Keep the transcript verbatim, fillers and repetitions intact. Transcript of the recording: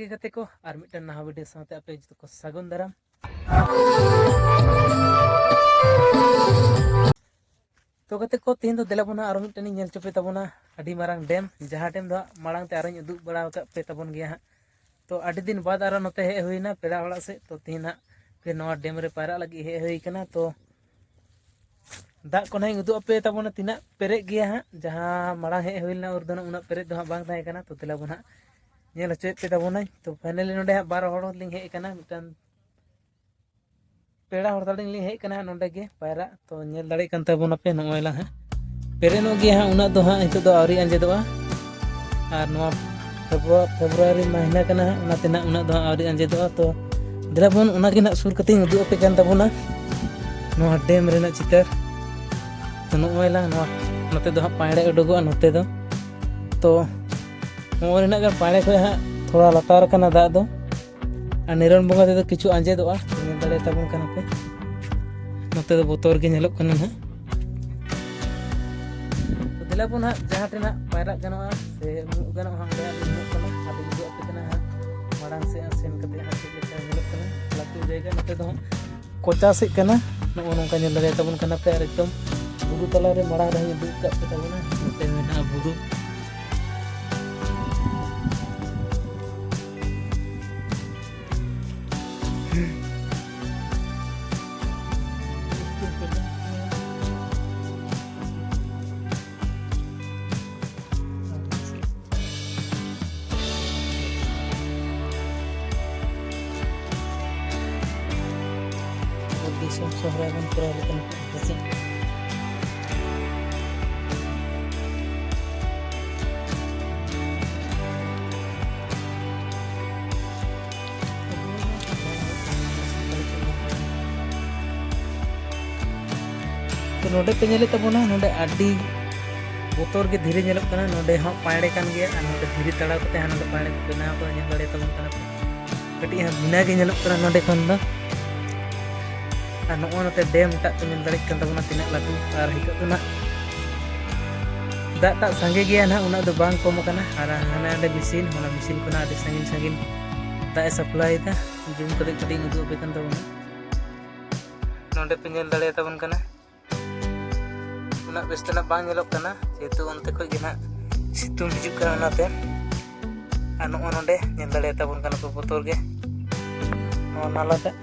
ᱜᱟᱛᱮ ᱠᱚ, ᱟᱨ ᱢᱤᱫᱴᱮᱱ ᱱᱟᱣᱟ video ᱥᱟᱶᱛᱮ ᱟᱯᱮ ᱡᱚᱛᱚ ᱠᱚ ᱥᱟᱹᱜᱩᱱ ᱫᱟᱨᱟᱢ᱾ ᱛᱚ ᱜᱟᱛᱮ ᱠᱚ, ᱛᱮᱦᱮᱧ ᱫᱚ ᱫᱮᱞᱟ ᱵᱚᱱ ᱦᱟᱸᱜ ᱟᱨᱚ ᱢᱤᱫᱴᱮᱱ ᱤᱧ ᱧᱮᱞ ᱦᱚᱪᱚ ᱯᱮ ᱛᱟᱵᱚᱱᱟ, ᱟᱹᱰᱤ ᱢᱟᱨᱟᱝ dam, ᱡᱟᱦᱟᱸ dam ᱫᱚ ᱦᱟᱸᱜ ᱢᱟᱲᱟᱝ ᱛᱮ ᱟᱨᱚᱧ ᱩᱫᱩᱜ ᱵᱟᱲᱟ ᱟᱠᱟᱫ ᱯᱮ ᱛᱟᱵᱚᱱ ᱜᱮᱭᱟ ᱦᱟᱸᱜ᱾ ᱛᱚ ᱟᱹᱰᱤ ᱫᱤᱱ ᱵᱟᱫᱽ ᱟᱨᱚ ᱱᱚᱛᱮ ᱦᱮᱡ ᱦᱩᱭᱱᱟ ᱯᱮᱲᱟ ᱚᱲᱟᱜ ᱥᱮᱫ᱾ ᱛᱚ ᱛᱮᱦᱮᱧ ᱦᱟᱸᱜ ᱯᱷᱤᱨ ᱱᱚᱣᱟ dam ᱨᱮ ᱯᱟᱭᱨᱟᱜ ᱞᱟᱹᱜᱤᱫ ᱦᱮᱡ ᱦᱩᱭ ᱠᱟᱱᱟ᱾ ᱛᱚ ᱫᱟᱜ ᱠᱚ ᱱᱟᱦᱟᱜ ᱤᱧ ᱩᱫᱩᱜ ᱟᱯᱮ ᱛᱟᱵᱚᱱᱟ ᱛᱤᱱᱟᱹᱜ ᱯᱮᱨᱮᱡ ᱜᱮᱭᱟ ᱦᱟᱸᱜ᱾ ᱡᱟᱦᱟᱸ ᱢᱟᱲᱟᱝ ᱦᱮᱡ ᱦᱩᱭ ᱞᱮᱱᱟ ᱩᱱ ᱨᱮᱫᱚ ᱩᱱᱟᱹᱜ ᱯᱮᱨᱮᱡ ᱫᱚ ᱦᱟᱸᱜ ᱵᱟᱝ ᱛᱟᱦᱮᱸ ᱠᱟᱱᱟ᱾ ᱛᱚ ᱫᱮᱞᱟ ᱵᱚᱱ ᱦᱟᱸᱜ ᱧᱮᱞ ᱦᱚᱪᱚᱭᱮᱫ ᱯᱮ ᱛᱟᱵᱚᱱᱟᱹᱧ᱾ ᱛᱚ finally ᱱᱚᱰᱮ ᱦᱟᱸᱜ ᱵᱟᱨ ᱦᱚᱲ ᱞᱤᱧ ᱦᱮᱡ ᱟᱠᱟᱱᱟ, ᱢᱤᱫᱴᱟᱝ ᱯᱮᱲᱟ ᱦᱚᱲ ᱛᱟᱹᱞᱤᱧ ᱞᱤᱧ ᱦᱮᱡ ᱟᱠᱟᱱᱟ ᱱᱚᱰᱮ ᱜᱮ ᱯᱟᱭᱨᱟᱜ᱾ ᱛᱚ ᱧᱮᱞ ᱫᱟᱲᱮᱭᱟᱜ ᱠᱟᱱ ᱛᱟᱵᱚᱱᱟᱯᱮ, ᱱᱚᱜᱼᱚᱭ ᱞᱟᱝ ᱦᱟᱸᱜ ᱯᱮᱨᱮᱡ ᱧᱚᱜ ᱜᱮᱭᱟ ᱦᱟᱸᱜ, ᱩᱱᱟᱹᱜ ᱫᱚ ᱦᱟᱸᱜ ᱱᱤᱛᱚᱜ ᱫᱚ ᱟᱹᱣᱨᱤ ᱟᱸᱡᱮᱫᱚᱜᱼᱟ᱾ ᱟᱨ ᱱᱚᱣᱟ ᱯᱷᱮᱵᱽᱨᱩᱣᱟ-, ᱯᱷᱮᱵᱽᱨᱩᱣᱟᱨᱤ ᱢᱟᱹᱦᱱᱟᱹ ᱠᱟᱱᱟ ᱦᱟᱸᱜ, ᱚᱱᱟᱛᱮ ᱱᱟᱜ ᱩᱱᱟᱹᱜ ᱫᱚ ᱦᱟᱸᱜ ᱟᱹᱣᱨᱤ ᱟᱸᱡᱮᱫᱚᱜᱼᱟ᱾ ᱛᱚ ᱫᱮᱞᱟ ᱵᱚᱱ ᱚᱱᱟ ᱜᱮ ᱱᱟᱜ ᱥᱩᱨ ᱠᱟᱛᱮᱧ ᱩᱫᱩᱜ ᱟᱯᱮ ᱠᱟᱱ ᱛᱟᱵᱚᱱᱟ, ᱱᱚᱣᱟ dam ᱨᱮᱱᱟᱜ ᱪᱤᱛᱟᱹᱨ᱾ ᱛᱚ ᱱᱚᱜᱼᱚᱭ ᱞᱟᱝ ᱱᱚᱣᱟ ᱱᱚᱛᱮ ᱫᱚ ᱦᱟᱸᱜ ᱯᱟᱭᱲᱮ ᱩᱰᱩᱠᱚᱜᱼᱟ ᱱᱚᱛᱮ ᱫᱚ᱾ ᱛᱚ ᱱᱚᱜᱼᱚᱭ ᱱᱤᱱᱟᱹᱜ ᱜᱟᱱ ᱯᱟᱭᱲᱮ ᱠᱷᱚᱱ ᱦᱟᱸᱜ ᱛᱷᱚᱲᱟ ᱞᱟᱛᱟᱨ ᱠᱟᱱᱟ ᱫᱟᱜ ᱫᱚ, ᱟᱨ ᱱᱤᱨᱚᱱ ᱵᱚᱸᱜᱟ ᱛᱮᱫᱚ ᱠᱤᱪᱷᱩ ᱟᱸᱡᱮᱫᱚᱜᱼᱟ, ᱧᱮᱞ ᱫᱟᱲᱮᱭᱟᱛᱟᱵᱚᱱ ᱠᱟᱱᱟ ᱯᱮ᱾ ᱱᱚᱛᱮ ᱫᱚ ᱵᱚᱛᱚᱨ ᱜᱮ ᱧᱮᱞᱚᱜ ᱠᱟᱱᱟ ᱱᱟᱦᱟᱜ᱾ ᱛᱚ ᱫᱮᱞᱟ ᱵᱚᱱ ᱦᱟᱸᱜ ᱡᱟᱦᱟᱸ ᱴᱷᱮᱱ ᱦᱟᱸᱜ ᱯᱟᱭᱨᱟᱜ ᱜᱟᱱᱚᱜᱼᱟ ᱥᱮ ᱩᱢᱩᱜ ᱜᱟᱱᱚᱜᱼᱟ, ᱦᱟᱸᱜ ᱚᱸᱰᱮ ᱦᱟᱸᱜ ᱞᱤᱧ ᱩᱢᱩᱜ ᱠᱟᱱᱟ᱾ ᱟᱨ ᱞᱤᱧ ᱩᱫᱩᱜ ᱟᱯᱮ ᱠᱟᱱᱟ ᱦᱟᱸᱜ ᱢᱟᱲᱟᱝ ᱥᱮᱫ ᱦᱟᱸᱜ ᱥᱮᱱ ᱠᱟᱛᱮ ᱦᱟᱸᱜ ᱪᱮᱫ ᱞᱮᱠᱟ ᱧᱮᱞᱚᱜ ᱠᱟᱱᱟ ᱞᱟᱹᱴᱩ ᱡᱟᱭᱜᱟ᱾ ᱱᱚᱛᱮ ᱫᱚ ᱦᱟᱸᱜ ᱠᱚᱪᱟ ᱥᱮᱫ ᱠᱟᱱᱟ᱾ ᱱᱚᱜᱼᱚ ᱱᱚᱝᱠᱟ ᱧᱮᱞ ᱫᱟᱲᱮᱭᱟᱛᱟᱵᱚᱱ ᱠᱟᱱᱟ ᱯᱮ, ᱟᱨ ᱮᱠᱫᱚᱢ ᱵᱩᱨᱩ ᱛᱟᱞᱟᱨᱮ ᱢᱟᱲᱟᱝ ᱨᱮᱦᱚᱸᱧ ᱩᱫᱩᱜ ᱟᱠᱟᱫ ᱯᱮ ᱛᱟᱵᱚᱱᱟ᱾ ᱱᱚᱛᱮ ᱢᱮᱱᱟᱜᱼᱟ ᱵᱩᱨᱩ᱾ ᱫᱤᱥᱚᱢ ᱥᱚᱦᱨᱟᱭ ᱵᱚᱱ ᱠᱚᱨᱟᱣ ᱞᱮᱠᱟᱱ ᱦᱮᱸᱥᱮ᱾ ᱛᱚ ᱱᱚᱰᱮ ᱯᱮ ᱧᱮᱞᱮᱫ ᱛᱟᱵᱚᱱᱟ, ᱱᱚᱰᱮ ᱟᱹᱰᱤ ᱵᱚᱛᱚᱨ ᱜᱮ ᱫᱷᱤᱨᱤ ᱧᱮᱞᱚᱜ ᱠᱟᱱᱟ᱾ ᱱᱚᱰᱮ ᱦᱚᱸ ᱯᱟᱭᱲᱮ ᱠᱟᱱ ᱜᱮᱭᱟ, ᱟᱨ ᱱᱚᱰᱮ ᱫᱷᱤᱨᱤ ᱛᱟᱲᱟᱣ ᱠᱟᱛᱮ ᱦᱟᱸᱜ ᱱᱚᱰᱮ ᱯᱟᱭᱲᱮ ᱠᱚ ᱵᱮᱱᱟᱣ ᱠᱟᱫᱟ, ᱧᱮᱞ ᱫᱟᱲᱮᱭᱟᱛᱟᱵᱚᱱ ᱠᱟᱱᱟ ᱯᱮ᱾ ᱠᱟᱹᱴᱤᱡ ᱦᱟᱸᱜ ᱵᱷᱤᱱᱟᱹ ᱜᱮ ᱧᱮᱞᱚᱜ ᱠᱟᱱᱟ ᱱᱚᱰᱮ ᱠᱷᱚᱱ ᱫᱚ᱾ ᱟᱨ ᱱᱚᱜᱼᱚᱭ ᱱᱚᱛᱮ dam ᱴᱟᱜ ᱯᱮ ᱧᱮᱞ ᱫᱟᱲᱮᱭᱟᱜ ᱠᱟᱱ ᱛᱟᱵᱚᱱᱟ ᱛᱤᱱᱟᱹᱜ ᱞᱟᱹᱴᱩ, ᱟᱨ ᱱᱤᱛᱚᱜ ᱫᱚ ᱱᱟᱜ ᱫᱟᱜ ᱴᱟᱜ ᱥᱟᱸᱜᱮ ᱜᱮᱭᱟ ᱱᱟᱦᱟᱜ, ᱩᱱᱟᱹᱜ ᱫᱚ ᱵᱟᱝ ᱠᱚᱢ ᱟᱠᱟᱱᱟ᱾ ᱟᱨ ᱦᱟᱱᱮ ᱦᱟᱸᱰᱮ ᱢᱮᱥᱤᱱ, ᱚᱱᱟ ᱢᱮᱥᱤᱱ ᱠᱷᱚᱱᱟᱜ ᱟᱹᱰᱤ ᱥᱟᱺᱜᱤᱧ ᱥᱟᱺᱜᱤᱧ ᱫᱟᱜ ᱮ ᱥᱟᱯᱞᱟᱭ ᱮᱫᱟ᱾ ᱡᱩᱢ ᱠᱟᱛᱮ ᱠᱟᱹᱴᱤᱡ ᱤᱧ ᱩᱫᱩᱜ ᱟᱯᱮ ᱠᱟᱱ ᱛᱟᱵᱚᱱᱟ᱾ ᱱᱚᱰᱮ ᱯᱮ ᱧᱮᱞ ᱫᱟᱲᱮᱭᱟᱛᱟᱵᱚᱱ ᱠᱟᱱᱟ, ᱩᱱᱟᱹᱜ ᱵᱮᱥ ᱛᱮ ᱱᱟᱜ ᱵᱟᱝ ᱧᱮᱞᱚᱜ ᱠᱟᱱᱟ, ᱡᱮᱦᱮᱛᱩ ᱚᱱᱛᱮ ᱠᱷᱚᱡ ᱜᱮ ᱱᱟᱜ ᱥᱤᱛᱩᱝ ᱦᱤᱡᱩᱜ ᱠᱟᱱᱟ, ᱚᱱᱟᱛᱮ᱾ ᱟᱨ ᱱᱚᱜᱼᱚ ᱱᱚᱰᱮ ᱧᱮᱞ ᱫᱟᱲᱮᱭᱟᱛᱟᱵᱚᱱ ᱠᱟᱱᱟ ᱯᱮ ᱵᱚᱛᱚᱨ ᱜᱮ, ᱱᱚᱣᱟ ᱱᱟᱞᱟ ᱴᱟᱜ᱾